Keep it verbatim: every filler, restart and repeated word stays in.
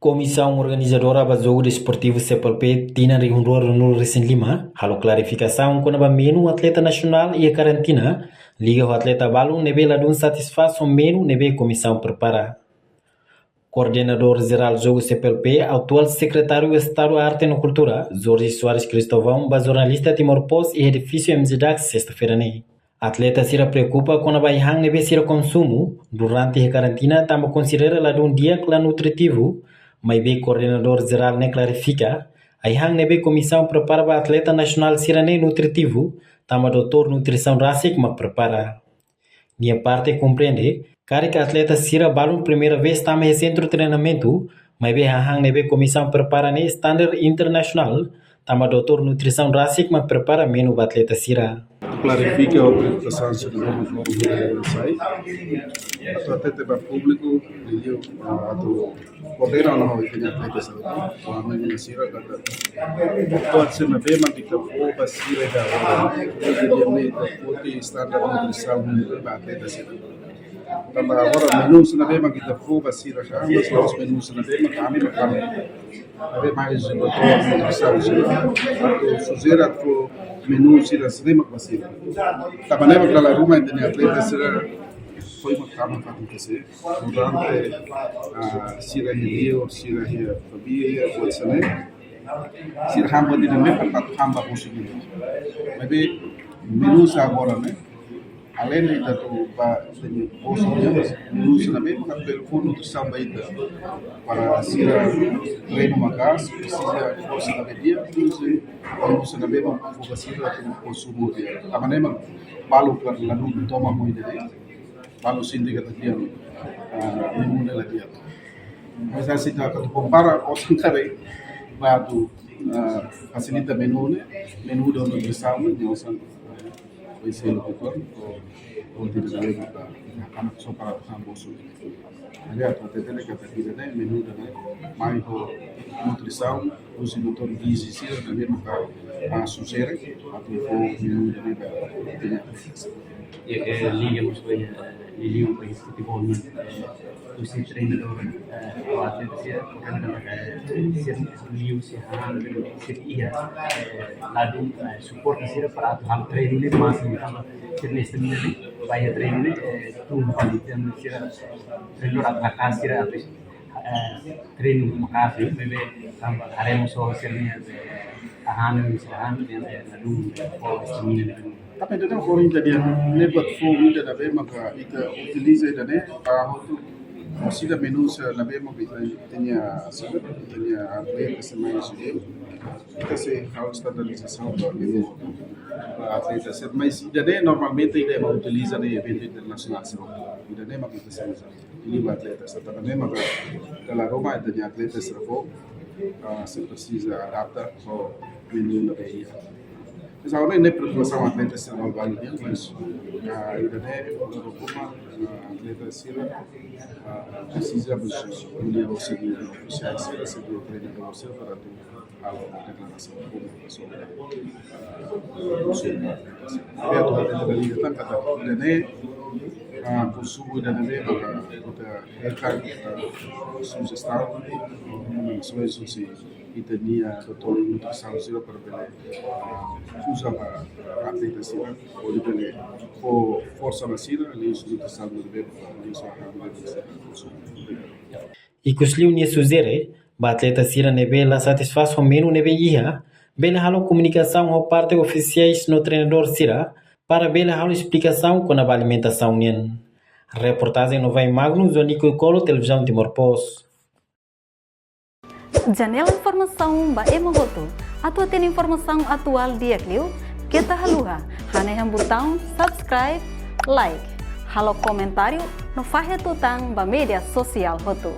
Komisaun organizadora ba Jogu Desportivu C P L P tinan rihun rua ruanulu-resin-lima halo klarifikasaun kona-ba menu atleta nasionál iha karantina, liga ho atleta balun ne'ebé ladún satisfás ho menu ne'ebé komisaun prepara. Koordenadór Jerál Jogu C P L P, atuál Sekretáriu Estadu Arte no Kultura, Jorge Soares Cristóvão, ba jornalista Timor Post iha edifísiu M J DAX, sesta-feira ne'e. Atleta sira preokupa kona-ba ai-han ne'ebé sira konsumu durante iha karantina, tanba konsidera ladún di'ak, la nutritivu, maibé koordenadór jerál ne'e klarifika, ai-han ne'ebé komisaun prepara ba atleta nasionál sira-ne'e nutritivu, tanba doutór nutrisaun rasik mak prepara. Nia parte komprende, karik atleta sira balun primeira vez tama iha sentru treinamentu, maibé hahán ne'ebé komisaun prepara ne'e standar internasionál, tanba doutór nutrisaun rasik mak prepara menu ba atleta sira. Klarifika ho apresentasaun sira ne'ebé mak loron sai. Atu hatete ba públiku, liuliu, ah, atu koordena ona ho ita-nia atleta sira, ho ami-nia sira, katak buat sira ne'ebé mak ita fó ba sira iha agora, ita foti standar nutrisaun ba atleta sira. Tanba agora menu sira ne'ebé mak ita fó ba sira, mas menu sira ne'ebé mak ami mak ami. Ne'ebé mai doutór nutrisaun sira, atu sujere atu menu sira ne'ebé mak ba sira. Tanba ne'e mak dala ruma ita-nia atleta sira foin mak tama fatin T C. Durante, ah, sira iha li'ur, sira iha família, buat sira-ne'e. Sira han buat ida-ne'e, para atu han ba bosu nian. Maibé menu sira agora ne'e, além de ita atu ba ita-nia bosu nian, mas menu sira ne'ebé mak atu fó nutrisaun ba ita. Para sira treinu maka'as, presiza forsa ne'ebé di'ak, terus, eh, menu sira ne'ebé mak fó ba sira atu konsumu di'ak. Tanba ne'e mak balu para ladún toman ho ida-ne'e. Balu sente katak di'ak, ah, menu ne'e la di'ak. Mas se ita atu kompara osan karik ba atu, ah, fasilita menu ne'e, menu ida nutrisaun ne'e, nia osan, eh, foin selu pior, o, o tidak ada ba, ya, karena só para han bosu. Jadi atu hatete katak ida-ne'e, menu ida-ne'e, mai ho nutrisaun, husi doutór gizi sira, ne'ebé maka, ah, sujere, atu fó menu ida-ne'e ba, ba ita-nia atleta sira. Ya, eh, liga mós ba, eh, liuliu ba futebol nian, eh, husi treinadór, eh, ho atleta sira, portantu, eh, sira liu sira han, sira iha, eh, ladún, eh, suporta sira para atu halo treinu ne'e másimu, tanba sira-nia estamina ne'e, ba iha treinu ne'e, eh, tun fali, entaun sira treinadór atu haka'as sira atu, eh, treinu maka'as, maibé tanba haree mós sira-nia, eh, hahán, sira hahán, eh, ladún, eh, fó estamina ne'e. Tapi ida-ne'e ohin ita dehan, ne'e buat foun ida ne'ebé maka ita utiliza ida-ne'e, ah, hotu, sida menu sira ne'ebé maka ita, ita-nia, ita-nia atleta sira mai sujere. Ita sei halo standardizasaun ba menu ba atleta sira, mas ida-ne'e normalmente ida ema utiliza iha eventu internasionál sira. Ida-ne'e maka ita sei uza. Liuliu ba atleta sira, tanba ne'e maka dala ruma ita-nia atleta sira fó, ah, sei presiza adapta ho menu ne'ebé iha. Mas agora ne'e preokupasaun atleta sira balu-balu nian, mas, ah, ida-ne'e, loron ruma, ah, atleta sira, ah, presiza, mas, menu sira ofisiál sira, sira treinadór sira para atu halo deklarasaun públiku sobre, ah, sobre. Tapi atu hatete ba ita tan katak ida-ne'e, ah, konsumu ida-ne'e maka ita hetan, ah, sujestaun, ah, sujestaun husi ita-nia doutór nutrisaun sira para bele, ah, uza ba atleta sira, hodi bele fó forsa ba sira, liuhusi nutrisaun ne'ebé, liuhusi hahán ne'ebé sira konsumu. Ikusliu nia sujere ba atleta sira ne'ebé la satisfás ho menu ne'ebé iha, bele halo komunikasaun ho parte ofisiais no treinadór sira, para bele halo esplikasaun kona-ba alimentasaun nian. Reportajen Novai Magno, Zonico Colo, Televizaun Timor Post. Janela informasaun ba ema hotu. Atu hatene informasaun atuál di'ak liu, keta haluha hanehan butaun subscribe, like, halo komentáriu, no fahe tutan ba média sosiál hotu.